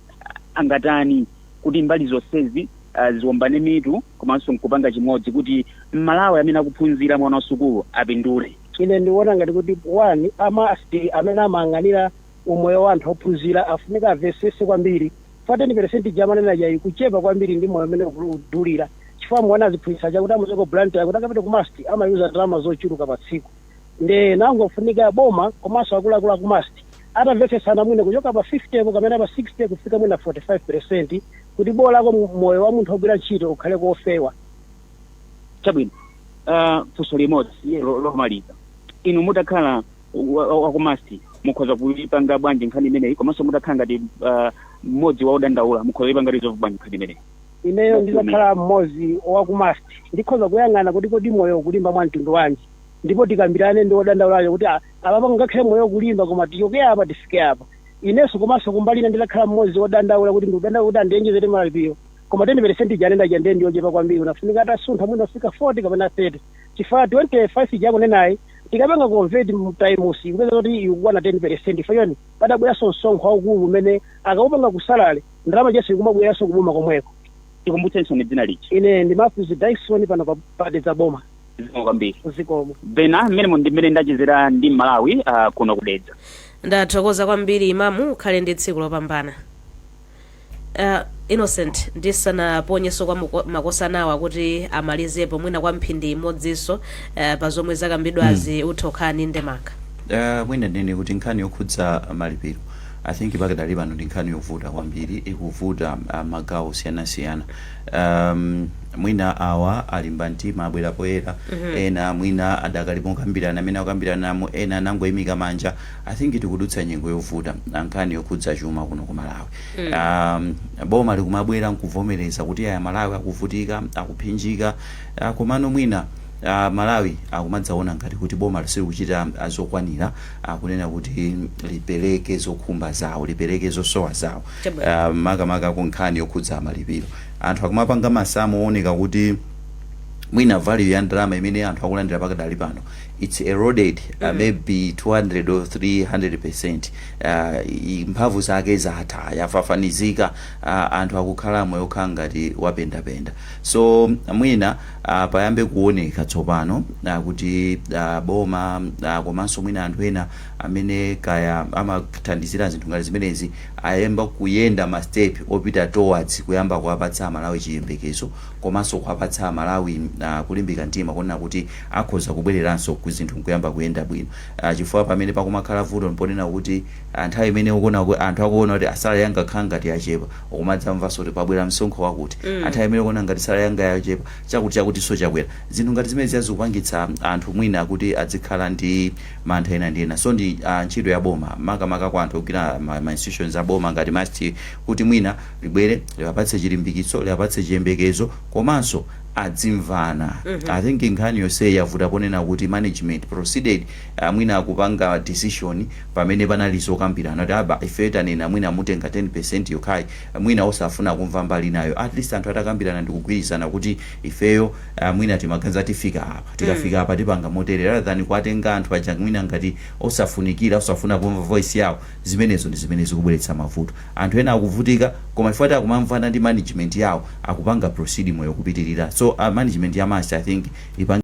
angatani kuti mbali zonsezi ziwombane mitu komanso nkupanga chimodzi kuti Mmalawi amene akuphunzira, mwana wa sukulu, apindule? Ine ndikuona ngati kuti one, a MUST amene amayang'anira umoyo wa anthu ophunzira afunika amvesese kwambiri. Fa 10% jamanena jayi kuchepa kwambiri ndi moyo umene ukudulira, chifukwa muona aziphunzitsa chakuti amuzeko Blantyre kuti akapite ku MUST amayuza ndalama zochuluka pa tsiku. Nde nangofunika boma komanso akuluakulu aku MUST atamvetsesana, mwina kuchoka pa 50 po kapena pa 60 kufika mwina 45%, kuti bolako moyo wa munthu ogwira ntchito ukhale kofewa. Chabwino, funso limodzi lomaliza. Inu mutakhala wa ku MUST, mukhoza kuipanga bwanji nkhani imeneyi? Komanso mutakhala ngati mmodzi wa odandaula, mukhoza kuipanga resolve bwanji nkhani imeneyi? Ineyo ndizakhala mmodzi wa ku MUST, ndikhoza kuyang'ana kuti kodi moyo ukulimba mwa mtundu wanji, ndipo tikambirane ndi odandaulayo kuti apapa ngakhale moyo ukulimba, koma tichoke apa tifike apa. Inenso komanso kumbali ina ndidakhala mmodzi wodandaula kuti ndikudandaula kuti andiyenjezere malipiro, koma 10% ija anena ija ndiye ndiyochepa kwambiri. Unafunika atasuntha mwina kufika 40 kapena 30, chifukwa 25 ija akunenayi tikapanga convert times kupeza kuti ikukwana 10%. Fayoni padabweranso msonkho waukulu umene akawupanga ku salary, ndalama chanso ikumabweranso kuboma komweko. Tikumbutsenso ni dzina liji. Ine ndi Matthews Dyson, pano pa Padedza boma. Zikomo kwambiri. Zikomo. Bena, mmene ndi mmene ndachezera ndi Malawi kuno kudedza. Ndathokoza kwambiri, Imamu, ukhale ndi tsiku lopambana. Innocent, ndisanaponyeso kwa makosanawa kuti amalizepo mwina kwa mphindi imodzinso pa zomwe zakambidwazi, utha kukhala ndi ndemanga. Mwina ndinene kuti nkhani yokhudza malipiro, I think pakadali pano ndi nkhani yovuta kwambiri, ikuvuta magawo osiyanasiyana. Mwina awa alimba mtima, abwera poyera. Ena mwina adakali mokambirana, amene akukambirana, ena anangoyimika manja. I think tikudutsa nyengo yovuta nkhani yokhudza chuma kuno ku Malawi. Boma likumabwera nkuvomereza kuti aya, Malawi akuvutika, akuphinjika, komano mwina Malawi akumadzaona ngati kuti boma silikuchita zokwanira, kunena kuti lipereke zokhumba zawo, lipereke zosowa zawo. Chabwino. Makamaka ku nkhani yokhudza malipiro, anthu akumapanga masamu ooneka kuti mwina value ya ndalama imene anthu akulandira pakadali pano, it's eroded maybe 200 or 300%. Mphamvu zake zatha, yafafanizika. Anthu akukhala moyo okhala ngati wapendapenda. So mwina payambe kuoneka tsopano kuti boma komanso mwina anthu ena amene kaya amathandizira zinthu ngati zimenezi ayamba kuyenda ma step opita towards kuyamba kuwapatsa Amalawi chiyembekezo, komanso kuwapatsa Amalawi kulimbika mtima kunena kuti akhoza kubwereranso ku zinthu nkuyamba kuyenda bwino, chifukwa pamene pakumakhala vuto mponena kuti nthawi imene ukuona anthu akuona kuti salary yanga khala ngati yachepa, ukumadzamvanso kuti pabwera msonkho wakuti. Nthawi imene ukuona ngati salary yanga yachepa, chakuti chakutinso chakwera. Zinthu ngati zimene zikupangitsa anthu mwina kuti adzikhala ndi mantha ena ndi ena. So ndi ntchito ya boma, makamaka kwa anthu ogwira ma institutions a boma ngati MUST, kuti mwina libwere liwapatse chilimbikitso, liwapatse chiyembekezo, komanso adzimvana. I think nkhani yonseyi yavuta ponena kuti management proceeded mwina akupanga decision pamene panali zokambirana kuti aba ife tanena mwina mutenga 10% yokhayi, mwina osafuna kumva mbali nayo. At least anthu atakambirana ndikugwirizana kuti ifeyo mwina timaganiza tifika apa, tikafika apa tipanga motere, rather than kuwatenga anthu aja mwina ngati osafunikira, osafuna kumva voice yawo. Zimenezo ndi zimene zikubweretsa mavuto. Anthu ena akuvutika, koma chifukwa akumamvana ndi management yawo, akupanga proceed moyo kupitirira. So management ya MUST, I think, ipange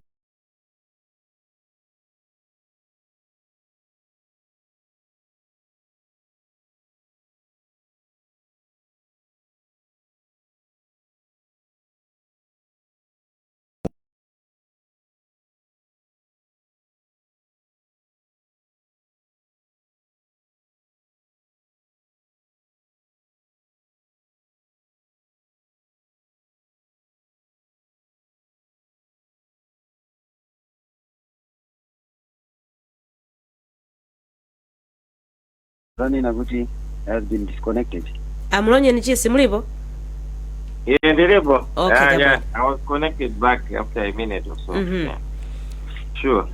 Zanena kuti has been disconnected. Amulonyeni Chisi, mulipo? Yeah, ndilipo. Okay, Yeah, chabwino. yeah. I was connected back after a minute or so. Yeah. Sure.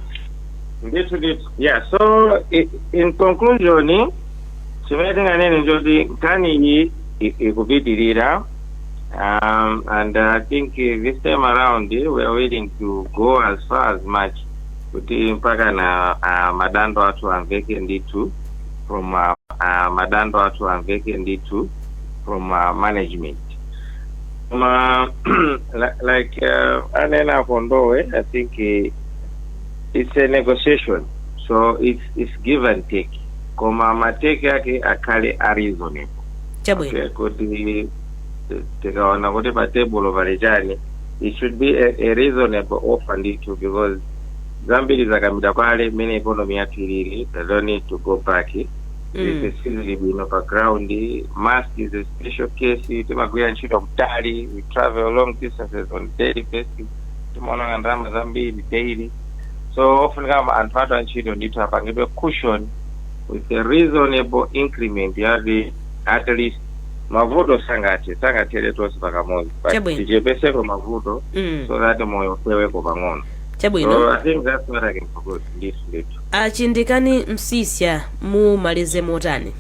Ndithu ndithu. Yeah, so in conclusion, chimene tinganene njoti nkhani iyi ikupitirira, and I think this time around we are willing to go as far as much kuti mpaka na madando athu amveke ndithu from madando athu amveke ndithu from management. Koma like anena Kondowe, I think it's a negotiation, so it's give and take, koma ma take yake akhale a reasonable. Chabwino. Okay, kuti tikaona kuti pa table pali chani, it should be a reasonable offer ndithu, because zambiri zakambidwa kale, mmene economy yathu ilili, they don't need to go back. Sizili bwino pa ground. MUST is a special case. Timagwira ntchito kutali, we travel long distances on daily basis, timaonanga ndalama zambiri daily, so ofunika anthu athu antchito ndithu apangidwe cushion with a reasonable increment yati at least mavuto sangathere tonse pakamodzi, but Chabwino. tichepeseko mavuto so that moyo ufeweko pang'ono. Chabwino. So I think that's what I can propose ndithu ndithu. Achindikani Msisya, mumalize motani?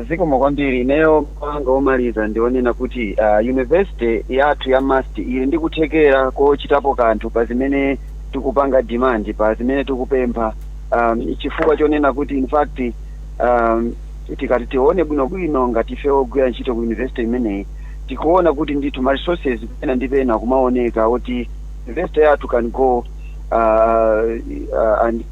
Zikomo kwambiri. Ineyo panga omaliza ndionena kuti university yathu ya MUST ili ndi kuthekera kochitapo kanthu pa zimene tikupanga demand, pa zimene tikupempha, chifukwa chonena kuti in fact tikati tione bwinobwino, ngati ife ogwira ntchito ku university imeneyi, tikuona kuti ndithu ma resources pena ndi pena kumaoneka oti university yathu can go and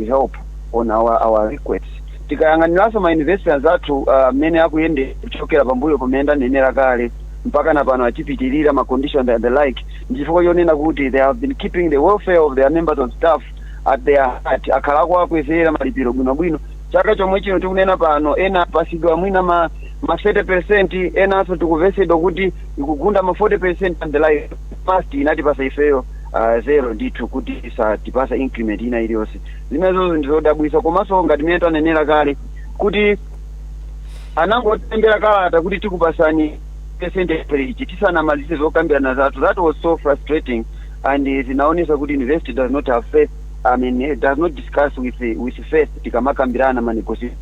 help on our requests. Tikayang'aniranso ma university anzathu mmene uh, akuyendera kuchokera pambuyo pamene ndanenera kale mpaka na pano achipitirira ma conditions and the like, ndichifukwa chonena kuti they have been keeping the welfare of their members of staff at their heart. Akhala akuakwezera malipiro bwinobwino. Chaka chomwe chino tikunena pano, ena apasidwa mwina ma 30%, enanso tikuvesedwa kuti ikugunda ma 40% and the like. MUST inatipasa ifeyo zero ndithu, kuti isatipasa increment ina iliyonse. Zimenezo ndizodabwisa. Komanso ngati mmene tanenera kale kuti anangotembera kalata kuti tikupasani percent average tisanamalize zokambirana zathu, that was so frustrating and zinaonesa kuti university does not have faith, I mean, it does not discuss with faith tikamakambirana ma negotiation.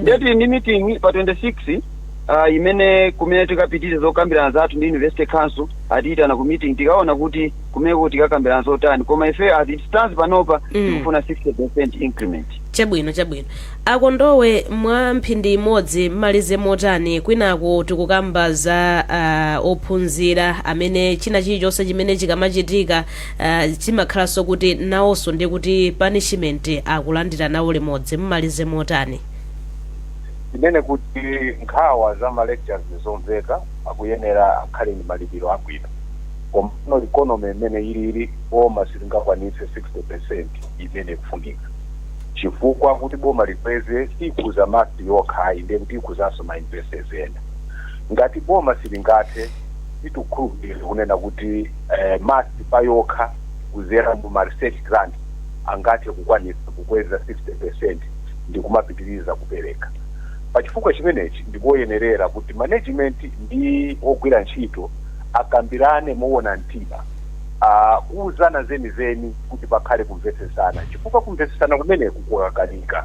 Ndeti ndi meeting pa 26 imene kumene tikapitirize zokambirana zathu ndi university council. Atiyitana ku meeting, tikaona kuti kumeko tikakambirana zotani, koma ife as it stands panopa tikufuna 60% increment. Chabwino. Akondowe, mwa mphindi imodzi, mmalize motani? Kwinaku tikukamba za ophunzira amene china chilichonse chimene chikamachitika chimakhalanso kuti nawonso ndi kuti punishment akulandira nawo limodzi. Mmalize motani? Imene kuti nkhawa za ma lectures zomveka, akuyenera akhale ndi malipiro abwino, komano economy imene ilili, boma silingakwanitse 60% imene ikufunika, chifukwa kuti boma likweze sikhuza MUST yokhayi, ndiye kuti ikhuzanso ma universities ena. Ngati boma silingathe, tikukhulupirira kunena kuti MUST payokha kuzera mu ma research grant angathe kukwanitsa kukweza 60% ndi kumapitiriza kupereka. Pachifukwa chimenechi ndikoyenerera kuti management ndi ogwira ntchito akambirane moona mtima, kuwuzana zenizeni kuti pakhale kumvetsesana, chifukwa kumvetsesana kumeneku kukakanika,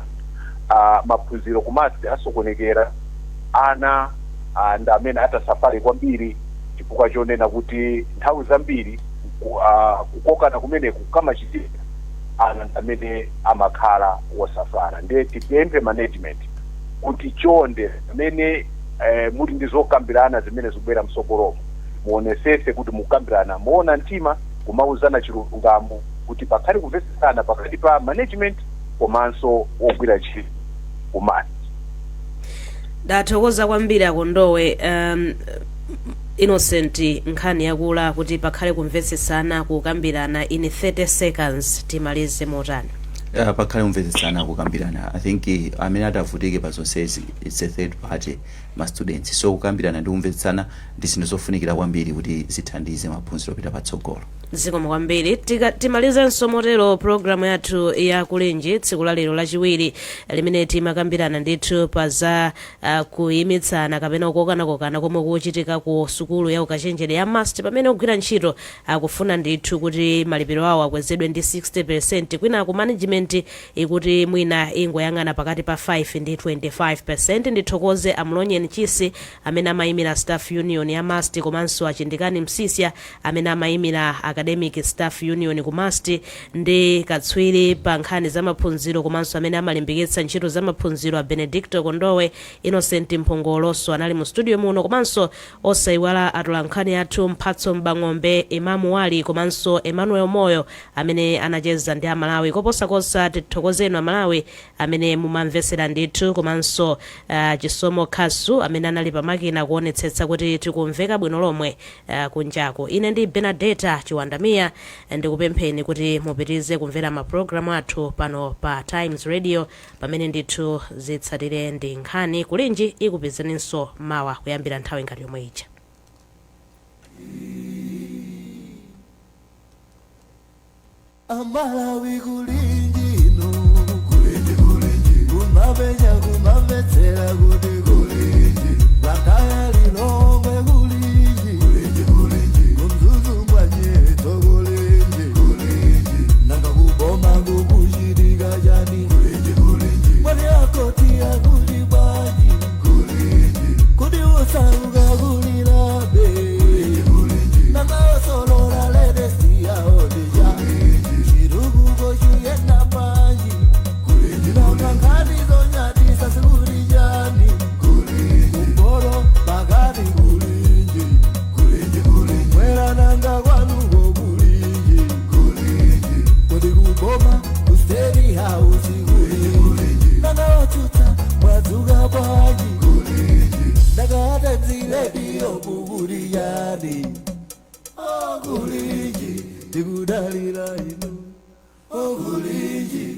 maphunziro ku MUST asokonekera, ana ndi amene atasafari kwambiri, chifukwa chonena kuti nthawi zambiri kukokana kumeneku kamachitika, ana ndi amene amakhala wosafara. Ndiye tipemphe management kuti chonde, amene muli ndi zokambirana zimene zikubwera msogolomo, muonesese kuti mukambirana moona mtima, kumauzana chilungamo, kuti pakhale kumvetsesana pakati pa management komanso wogwira ntchito ku MUST. Ndathokoza kwambiri, Akondowe. Innocent, nkhani yakula kuti pakhale kumvetsesana, kukambirana. In 30 seconds, timalize motani? Pakhale kumvetsetsana, kukambirana. I think amene atavutike pa zonsezi, it's a third party, ma students. So kukambirana ndi kumvetsetsana ndi zinthu zofunikira kwambiri kuti zithandize maphunziro opita patsogolo. Zikomo kwambiri. Timalizenso motero programu yathu ya Kulinji tsiku la lero Lachiwiri, limene timakambirana ndithu pa za kuyimitsana kapena kukokanakokana komwe kuchitika ku sukulu ya ukachenjede ya MUST, pamene ogwira ntchito akufuna ndithu kuti malipiro awo akwezedwe ndi 60%, kwina ku management ikuti mwina ingoyang'ana pakati pa 5 ndi 25. Ndithokoze Amulonyeni Chisi amene amayimira staff union ya MUST, komanso Achindikani Msisya amene amayimira Academic Staff Union ku MUST, ndi katswiri pa nkhani za maphunziro komanso amene amalimbikitsa ntchito za maphunziro a Benedicto Kondowe. Innocent Mphongolonso anali mu studio muno, komanso osayiwala atolankhani athu Mphatso Mbang'ombe, Imamu Wali komanso Emmanuel Moyo amene anacheza ndi Amalawi. Koposakosa tithokozeni Amalawi amene mumamvesera ndithu, komanso Chisomo Khasu amene anali pamakina kuonetsetsa kuti tikumveka bwino lomwe kunjako. Ine ndi Benadeta Chiwandamiya, ndikupempheni kuti mupitirize kumvera mapulogalamu athu pano pa Times Radio, pamene ndithu zitsatire ndi nkhani. Kulinji ikupizeninso mawa kuyambira nthawi ngati yomwe ija. Amalawi, kulinjino, kulinji, kulinji, kumapenya, kumamvetsera kuti kulinji, Blantyre, Lilongwe, kulinji, kulinji, kulinji, kuMzuzu, Mwanyeto, kulinji, kulinji, nanga kuboma kukuchitika chani? Kulinji, kulinji, mwati akoti akuti bwanji? Kulinji, kuti usauka kulilabe? Kulinji, kulinji, nanga osolola latest yaodija, chitukuko chiyenda bwanji? Nanga nkhani zonyadisa zikuti chani? Kumporo, pakati, kulinji, mwera, nanga kwanuko kulinji? Kuti kuboma, ku State House, kulinji, nanga otsutsa mwadzuka bwanji? Nanga Times Radio kukuti chani? Okulinji, tikudalira inu, okulinji.